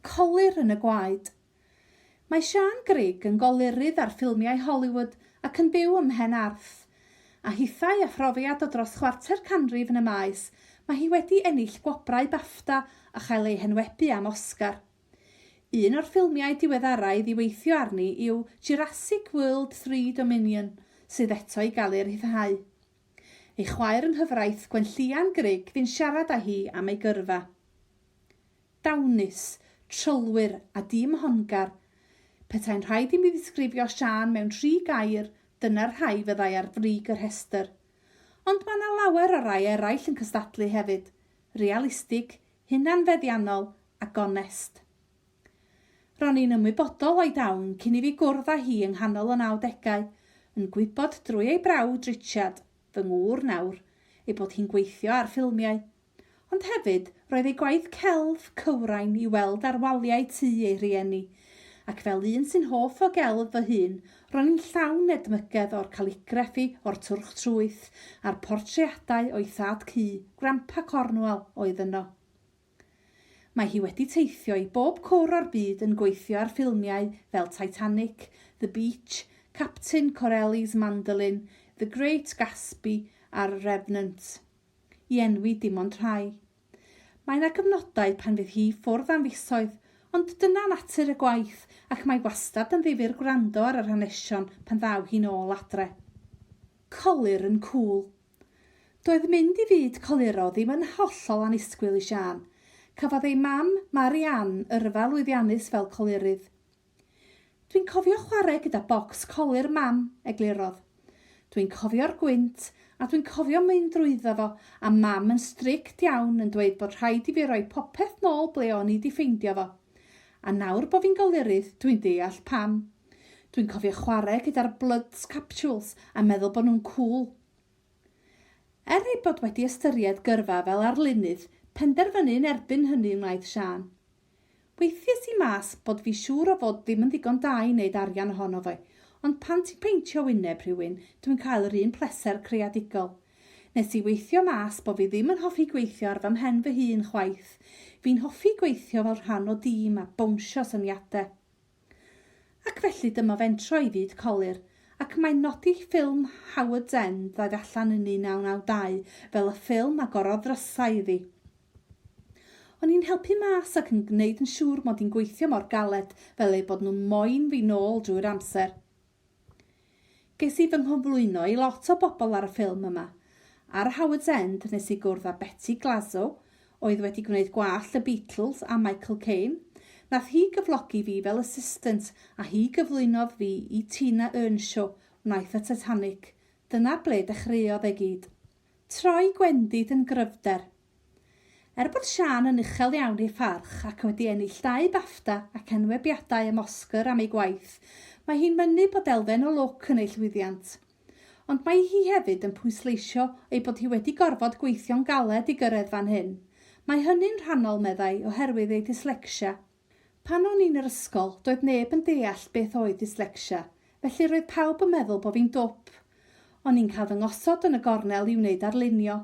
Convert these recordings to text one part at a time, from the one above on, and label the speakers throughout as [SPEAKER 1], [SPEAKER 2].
[SPEAKER 1] Colur yn y gwaed. Mae Siân Grigg yn golurydd ar ffilmiau Hollywood ac yn byw ym Mhen Arth. A hithau â phrofiad o dros chwarter canrif yn y maes, mae hi wedi ennill gwobrau BAFTA a chael ei henwebu am Oscar. Un o'r ffilmiau diweddara iddi weithio arni yw Jurassic World 3 Dominion, sydd eto i gael ei rhyddhau. Ei chwaer yng nghyfraith, Gwenllïan Grigg, fu'n siarad â hi am ei gyrfa. Dawnus, trylwyr a diymhongar. Petai'n rhaid i mi ddisgrifio Siân mewn tri gair, dyna'r rhai fyddai ar frig y rhestr. Ond mae 'na lawer o rai eraill yn cystadlu hefyd, realistig, hunanfeddiannol a gonest. Ro'n i'n ymwybodol o'i dawn cyn i fi gwrdd â hi yng nghanol y nawdegau, yn gwybod drwy ei brawd Richard, fy ngŵr nawr, ei bod hi'n gweithio ar ffilmiau. Ond hefyd, roedd ei gwaith celf cywrain i'w weld ar waliau tŷ ei rhieni, ac fel un sy'n hoff o gelf fy hun, ro'n i'n llawn edmygedd o'r caligraffi o'r twrch trwyth a'r portreadau o'i thad-cu, Grandpa Cornwell, oedd yno. Mae hi wedi teithio i bob cwr o'r byd yn gweithio ar ffilmiau fel Titanic, The Beach, Captain Corelli's Mandolin, The Great Gatsby a'r Revenant. i enwi dim ond rhai. Mae 'na gyfnodau pan fydd hi ffwrdd am fisoedd, ond dyna natur y gwaith ac mae wastad yn ddifyr gwrando ar yr hanesion pan ddaw hi'n ôl adre. Colur yn cŵl. Doedd mynd i fyd coluro ddim yn hollol annisgwyl i Siân. Cafodd ei mam, Mary Ann, yrfa lwyddiannus fel colurydd. Dwi'n cofio chwarae gyda bocs colur mam, eglurodd. Dwi'n cofio'r gwynt, a dwi'n cofio mynd drwyddo fo, a mam yn strict iawn yn dweud bod rhaid i fi roi popeth nôl ble o'n i 'di ffeindio fo. A nawr bo fi'n golurydd, dwi'n deall pam. Dwi'n cofio chwarae gyda'r bloods capsules a meddwl bod nhw'n cŵl. Er ei bod wedi ystyried gyrfa fel arlunydd, penderfynu yn erbyn hynny wnaeth Siân. Weithies i mas bod fi siŵr o fod ddim yn ddigon da i wneud arian ohono fe, ond pan ti'n peintio wyneb rhywun, dwi'n cael yr un pleser creadigol. Nes i weithio mas bo fi ddim yn hoffi gweithio ar fy mhen fy hun chwaith, fi'n hoffi gweithio fel rhan o dîm a bownsio syniade. Ac felly dyma fentro i fyd colur, ac mae'n nodi ffilm Howard's End ddaeth allan yn 1992 fel y ffilm agorodd ddrysau iddi. O'n i'n helpu mas ac yn gwneud yn siŵr mod i'n gweithio mor galed fel eu bod nhw'n moyn fi nôl drwy'r amser. Ges i fy nghyflwyno i lot o bobl ar y ffilm yma. Ar Howard's End nes i gwrdd â Betty Glazow, oedd wedi gwneud gwallt y Beatles a Michael Caine. Nath hi gyflogi fi fel assistant a hi gyflwynodd fi i Tina Earnshaw, wnaeth y Titanic. Dyna ble dechreuodd e gyd. Troi gwendid yn gryfder. Er bod Siân yn uchel iawn ei pharch ac wedi ennill dau BAFTA ac enwebiadau am Oscar am ei gwaith, mae hi'n mynnu bod elfen o lwc yn ei llwyddiant. Ond mae hi hefyd yn pwysleisio ei bod hi wedi gorfod gweithio'n galed i gyrraedd fan hyn. Mae hynny'n rhannol, meddai, oherwydd ei dyslecsia. Pan o'n i'n yr ysgol, doedd neb yn deall beth oedd dyslecsia, felly roedd pawb yn meddwl bo fi'n dwp. O'n i'n cael fy ngosod yn y gornel i wneud arlunio.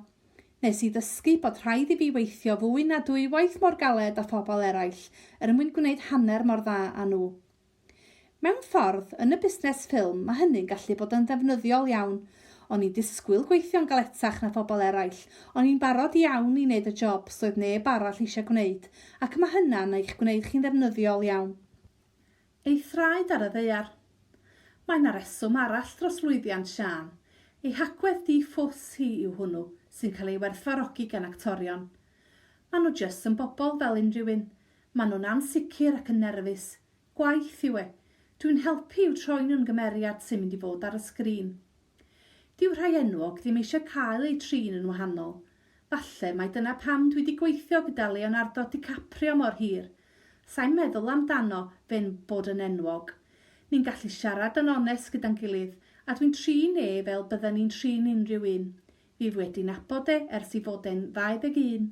[SPEAKER 1] Nes i ddysgu bod rhaid i fi weithio fwy na dwywaith mor galed â phobl eraill er mwyn gwneud hanner mor dda â nhw. Mewn ffordd, yn y busnes ffilm, mae hynny'n gallu bod yn ddefnyddiol iawn. O'n i'n disgwyl gweithio'n galetach na phobl eraill, o'n i'n barod iawn i wneud y jobs doedd neb arall eisiau gwneud, ac mae hynna'n eich gwneud chi'n ddefnyddiol iawn. Ei thraed ar y ddaear. Mae 'na reswm arall dros lwyddiant Siân. Ei hagwedd di-ffws hi yw hwnnw, sy'n cael ei werthfawrogi gan actorion. Maen nhw jyst yn bobl fel unrhyw un. Maen nhw'n ansicr ac yn nerfus. Gwaith yw e. Dwi'n helpu i'w troi nhw'n gymeriad sy'n mynd i fod ar y sgrin. Dyw rhai enwog ddim eisiau cael eu trin yn wahanol. Falle mai dyna pam dwi 'di gweithio gyda Leonardo DiCaprio mor hir. Sai'n meddwl amdano fe'n bod yn enwog. Ni'n gallu siarad yn onest gyda'n gilydd a dwi'n trin e fel bydden i'n trin unrhyw un. Fi wedi nabod e ers i fod e'n 21.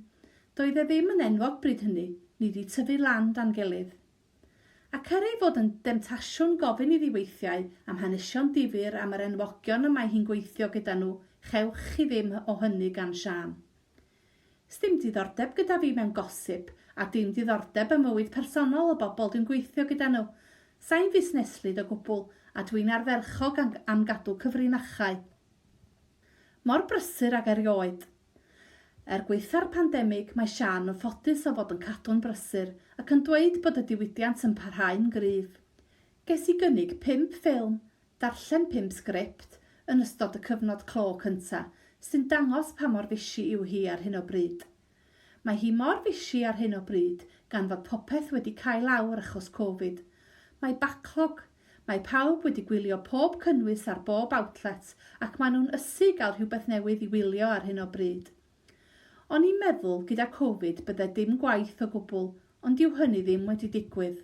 [SPEAKER 1] Doedd e ddim yn enwog bryd hynny, ni 'di tyfu lan 'da'n gilydd. Ac er ei fod yn demtasiwn gofyn iddi weithiau am hanesion difyr am yr enwogion y mae hi'n gweithio gyda nhw, chewch chi ddim o hynny gan Siân. Sdim diddordeb gyda fi mewn gossip A dim diddordeb ym mywyd personol y bobl dwi'n gweithio gyda nhw. Sa i'n fusneslyd o gwbl a dwi'n ardderchog am gadw cyfrinachau. Mor brysur ag erioed. Er gwaetha'r pandemig, mae Siân yn ffodus o fod yn cadw'n brysur ac yn dweud bod y diwydiant yn parhau'n gryf. Ges i gynnig pump ffilm, darllen pump sgript, yn ystod y cyfnod clo cynta, sy'n dangos pa mor fishi yw hi ar hyn o bryd. Mae hi mor fishi ar hyn o bryd gan fod popeth wedi cau lawr achos Covid. Mae backlog. Mae pawb wedi gwylio pob cynnwys ar bob outlet ac maen nhw'n ysu i gael rhywbeth newydd i wylio ar hyn o bryd. O'n i'n meddwl gyda Covid bydde dim gwaith o gwbl, ond dyw hynny ddim wedi digwydd.